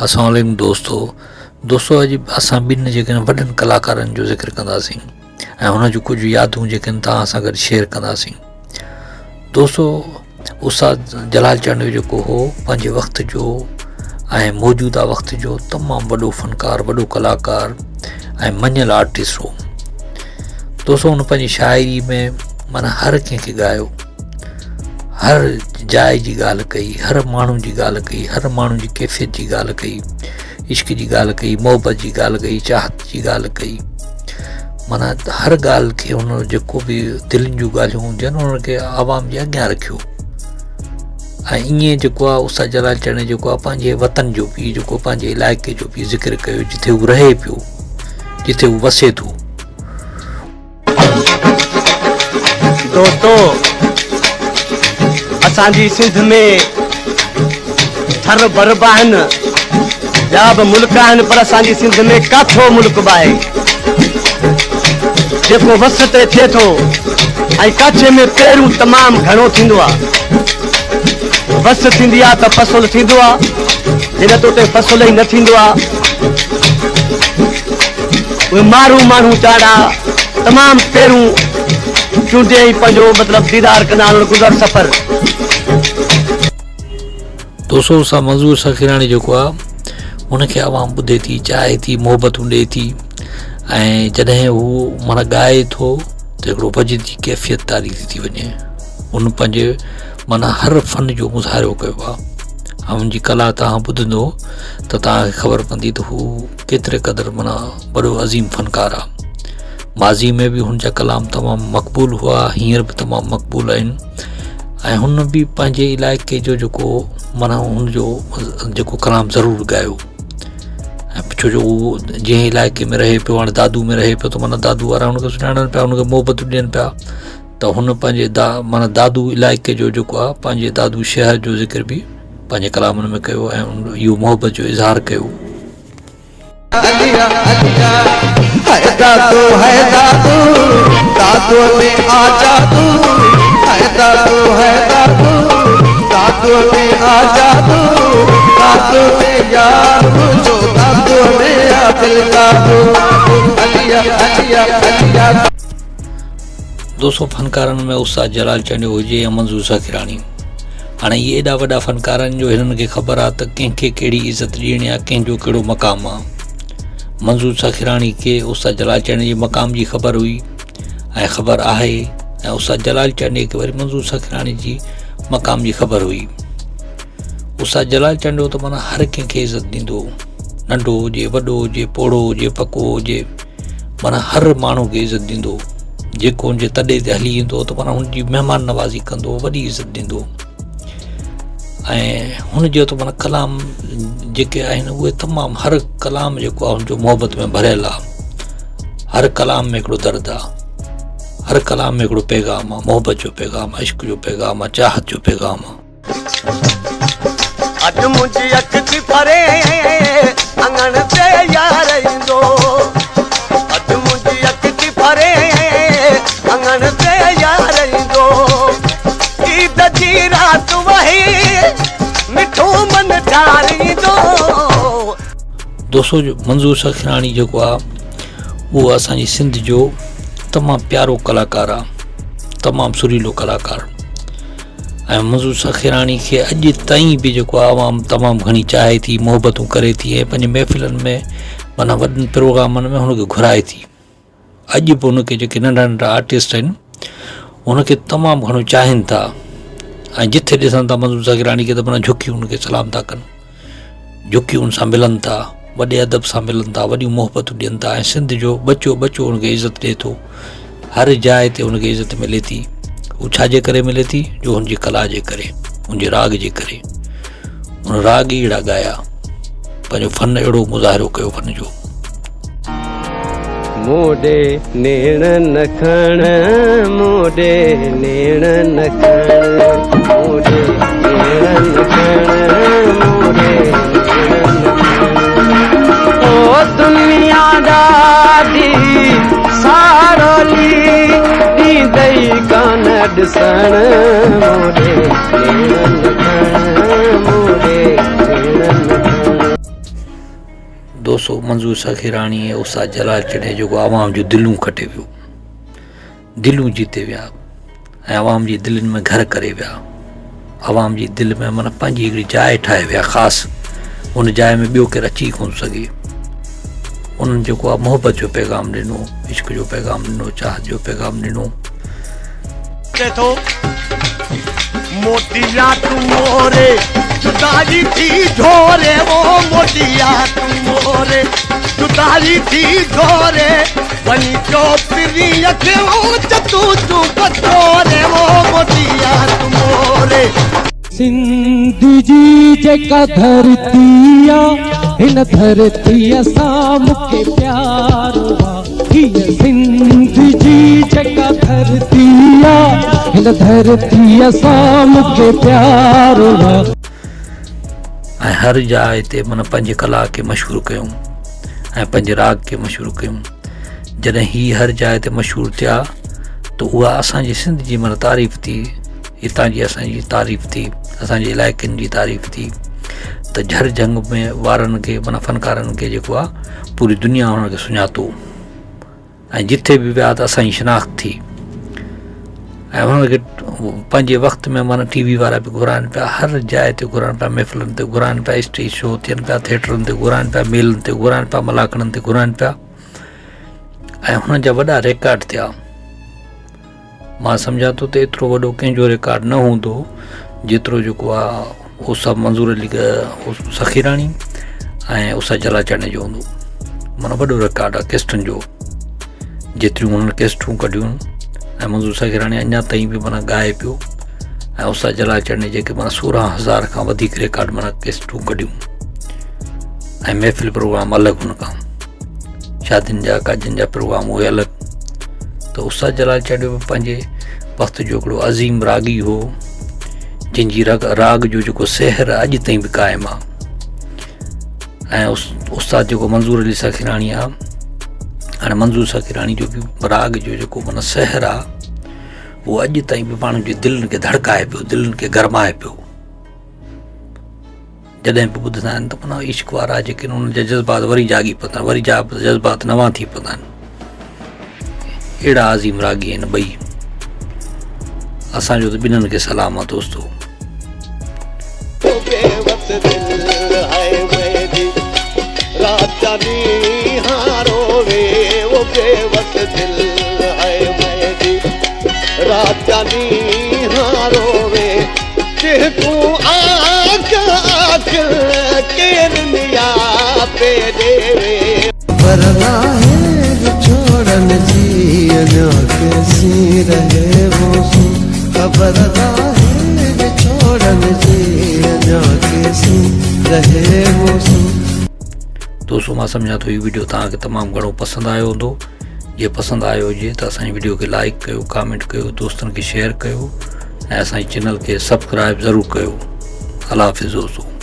اسلام عليڪم دوستو دوستو اڄ اسان ٻن جيڪي وڏن ڪلاڪارن جو ذڪر ڪنداسين ۽ هن جون ڪجهه يادون جيڪي توهان سان گڏ شيئر ڪنداسين دوستو استاد جلال چانڊيو جيڪو هو پنهنجي وقت جو ۽ موجوده وقت جو تمام وڏو فنڪار وڏو ڪلاڪار ۽ مڃيل آرٽسٽ هو دوستو هن پنهنجي شاعري ۾ معنيٰ هر ڪنهن کي ڳايو هر جاء جي ڳالهه ڪئي هر ماڻهو جي ڳالهه ڪئي هر ماڻهو جي ڪيفيت جي ڳالهه ڪئي عشق جي ڳالهه ڪئي محبت جي ڳالهه ڪئي چاهت جي ڳالهه ڪئي معنيٰ هر ڳالهه کي هن جيڪو به دلين جون ڳالهيون هونديون آهن انهن کي عوام جي اڳيان رکيو ۽ ائين جيڪو آهي استاد جلال چنڙ جيڪو آهي پنهنجي وطن جو به جيڪو پنهنجي علائقي جو به ذڪر ڪيو جتي هو رهي پيو جتي هو وسي ٿو. دوستو اسان جي سنڌ ۾ ٿر بر به آهن ٻيا به ملڪ آهن پر اسان جي سنڌ ۾ ڪاڇو ملڪ به آهي جيڪو وس تي ٿئي ٿو ۽ ڪاڇي ۾ پيرون تمام گهڻو ٿيندو آهي وس ٿيندي آهي ته فصل ٿيندو آهي جڏهن ته اتي فصل ئي نه ٿيندو آهي اهي مارو ماڻهو چاڙها تمام پيرون چونڊي ۽ پنهنجو مطلب ديدار ڪندا آهن گذر سفر. دوستو سا منظور سخيراڻي جيڪو آ ان کي عوام ٻڌي ٿي چاهي ٿي محبتون ڏي ٿي ۽ جڏهن هو معنيٰ ڳائي ٿو ته هڪڙو وجد جي ڪيفيت طاري ٿي ٿي وڃي ان پنهنجي معنيٰ هر فن جو مظاهرو ڪيو آ ۽ ان جي ڪلا توهان ٻڌندو ته توهان کي خبر پوندي ته هو ڪيتري قدر معنيٰ وڏو عظيم فنڪار آ. ماضي ۾ به هن جا ڪلام تمام مقبول هئا هينئر به تمام مقبول آهن ۽ هن به پنهنجي علائقي جو جيڪو معنيٰ هن جو جيڪو ڪلام ضرور ڳايو ۽ ڇو جو هو جنهن علائقي ۾ رهي پيو هاڻي دادو ۾ رهي پيو ته معنيٰ دادو وارا هن کي سڃاڻن پيا هن کي محبتون ڏين پيا ته هن پنهنجي دا معنيٰ دادو علائقي جو جيڪو آ پنهنجي دادو شهر جو ذڪر به پنهنجي ڪلامن ۾ ڪيو ۽ اهو محبت جو اظهار ڪيو. دوستو فنڪارن ۾ استاد جلال چانڊيو هجي يا منظور ساکراڻي هاڻي اهي ايڏا وڏا فنڪار آهن جو هنن کي خبر آهي ته ڪنهن کي ڪهڙي عزت ڏيڻي آهي ڪنهن جو ڪهڙو مقام آهي منظور ساکراڻي کي استاد جلال چانڊيي جي مقام جي خبر هئي ۽ خبر آهي ۽ استاد جلال چانڊيي کي وري منظور ساکراڻي جي مقام جي خبر هئي استاد جلال چانڊيو ته معنيٰ هر ڪنهن کي عزت ڏيندو هو ننڍو هجي وڏو هجي پوڙهو هجي پڪو هجي معنيٰ هر ماڻهو کي عزت ڏيندو هو. جيڪو هن جي تڏي تي هلي ايندو هو ته معنيٰ هن جي مهمان نوازي ڪندو هو، وڏي عزت ڏيندو هو. ۽ هن جو ته معنيٰ ڪلام جيڪي آهن اهي تمام هر ڪلام جيڪو آهي هن جو محبت ۾ ڀريل آهي. هر ڪلام ۾ هڪڙو درد آهي. هر ڪلام ۾ هڪڙو پيغام آهي، محبت جو پيغام آهي، عشق جو پيغام آهي، چاهت جو پيغام آهي. اڄ منهنجي اک ٿي ڦري اڱڻ تي يار ايندو اڄ منهنجي اک ٿي ڦري اڱڻ تي يار ايندو عيد جي رات وهي مٺو من ٺاريندو. دوستو منظور سخراڻي جيڪو آ اهو اسان جي سنڌ جو تمام پيارو ڪلاڪار آ تمام سريلو ڪلاڪار ۽ منظور سخيراڻي کي اڄ تائين به جيڪو آهي عوام تمام گهڻي چاهي ٿي محبتون ڪري ٿي ۽ پنهنجي محفلن ۾ معنيٰ وڏن پروگرامن ۾ هن کي گهرائي ٿي اڄ به هن کي جيڪي ننڍا ننڍا آرٽسٽ آهن هن کي تمام گهڻو چاهين ٿا ۽ جتي ڏسن ٿا منظور سخيراڻي کي ته معنيٰ جهڪي هن کي سلام ٿا ڪن جهڪي ان سان ملن ٿا، وڏي ادب سان ملن ٿا، وڏيون محبتون ڏين ٿا ۽ سنڌ جو ٻچو ٻچو ان کي عزت ڏئي ٿو. هر جاء تي ان کي عزت ملي ٿي. هو ڇا جي ڪري ملي ٿي؟ جو هن جي ڪلا جي ڪري، هن جي راڳ جي ڪري. هن راڳ ئي اهڙا ڳايا، پنهنجو فن اهڙو مظاهرو ڪيو فن جو. مون ڏي نيڻ نه کڻ، مون ڏي نيڻ نه کڻ، مون ڏي نيڻ نه کڻ، مون ڏي نيڻ نه کڻ. او دنيا ڏاڍي ساڙولي، ڏيندئي ڪانه ڏسڻ، مون ڏي نيڻ نه کڻ، مون ڏي نيڻ نه کڻ. دوستو منظور سخيراڻي ۽ استاد جلال چنيء جيڪو عوام جون دليون کٽي ويو دليون جيتي ويا ۽ عوام جي دلين ۾ گهر ڪري ويا عوام جي دل ۾ معنيٰ پنهنجي هڪڙي جاء ٺاهي ويا خاص ان جاء ۾ ٻيو ڪير اچي ڪونه سگهي انهن جيڪو آهي محبت جو پيغام ڏنو عشق جو پيغام ڏنو چاهت جو پيغام ڏنو چئي ٿو موٽيا تون موري جدائي ٿي جھوري او موٽيا تون موري جدائي ٿي جھوري وڃي چو پرين کي او چتون تون ڪچوري او موٽيا تون موري. سنڌ جي جيڪا ڌرتي آ هن ڌرتيء سان مونکي پيار آ هيء سنڌ جي جيڪا ڌرتي آ هن ڌرتيء سان مونکي پيار آ. ۽ هر جاء تي معنيٰ پنهنجي ڪلا کي مشهور ڪيون ۽ پنهنجي راڳ کي مشهور ڪيون جڏهن هي هر جاء تي مشهور ٿيا ته اها اسانجي سنڌ جي معنيٰ تعريف ٿي هتان جي اسانجي تعريف ٿي اسانجي علائقن جي تعريف ٿي ته جھر جھنگ ۾ وارن کي معنيٰ فنڪارن کي جيڪو آهي پوري دنيا هنن کي سڃاتو ۽ جٿي به ويا ته اسان جي شناخت ٿي ۽ انهن کي پنهنجي وقت ۾ معنيٰ ٽي وي وارا به گهرائن پيا هر جاء تي گهرائن پيا محفلن تي گهرائن پيا اسٽيج شو ٿين پيا ٿيٽرن تي گهرائن پيا ميلن تي گهرائن پيا ملاکڙن تي گهرائن پيا ۽ هنن جا وڏا ريڪارڊ ٿيا مان سمجهان ٿو ته ايترو وڏو ڪنهن جو رڪارڊ نه هوندو جيترو جيڪو آ استاد منظور علي سخيراڻي ۽ استاد جلال چانڊيي جو هوندو معنيٰ وڏو رڪارڊ آ ڪيسٽن جو جيتريون هنن ڪيسٽون ڪڍيون ۽ منظور سخيراڻي اڃا تائين به معنيٰ ڳائي پيو ۽ استاد جلال چانڊيي جيڪي معنيٰ 16000 کان وڌيڪ رڪارڊ معنيٰ ڪيسٽون ڪڍيون ۽ محفل پروگرام الڳ هن کان شادين جا ڪاڄن جا پروگرام اهي الڳ ته استاد جلال چانڊيو به پنهنجي وقت جو هڪڙو عظيم راڳي هو جنهن جي راڳ جو جيڪو سحر اڄ تائين به قائم آهي ۽ استاد جيڪو منظور علي سخيراڻي آهي هاڻي منظور سخيراڻي جو به راڳ جو جيڪو معنيٰ سحر آهي اهو اڄ تائين به ماڻهن جي دلين کي ڌڙڪائي پيو دلين کي گرمائي پيو جڏهن به ٻڌندا آهن ته معنيٰ عشق وارا جيڪي آهن انهن جا جذبات وري جاڳي پوندا آهن وري جا جذبات نوان ٿي پوندا آهن اهڙا عظيم راڳي آهن ٻئي اسانجو ته ٻنهن کي سلام آهي دوستو پر ناهي وڇوڙن جي اڃا ڪيسين رهي موسون خبر ناهي وڇوڙن جي اڃا ڪيسين رهي موسون. دوستو مان سمجهان ٿو هي وڊيو توهان کي تمام گهڻو پسند آيو هوندو جي پسند آيو هجي ته اسان جي وڊيو کي لائڪ ڪيو ڪامينٽ ڪيو دوستن کي شيئر ڪيو ۽ اسان جي چينل کي سبسڪرائب ضرور ڪيو الله حافظ دوستو.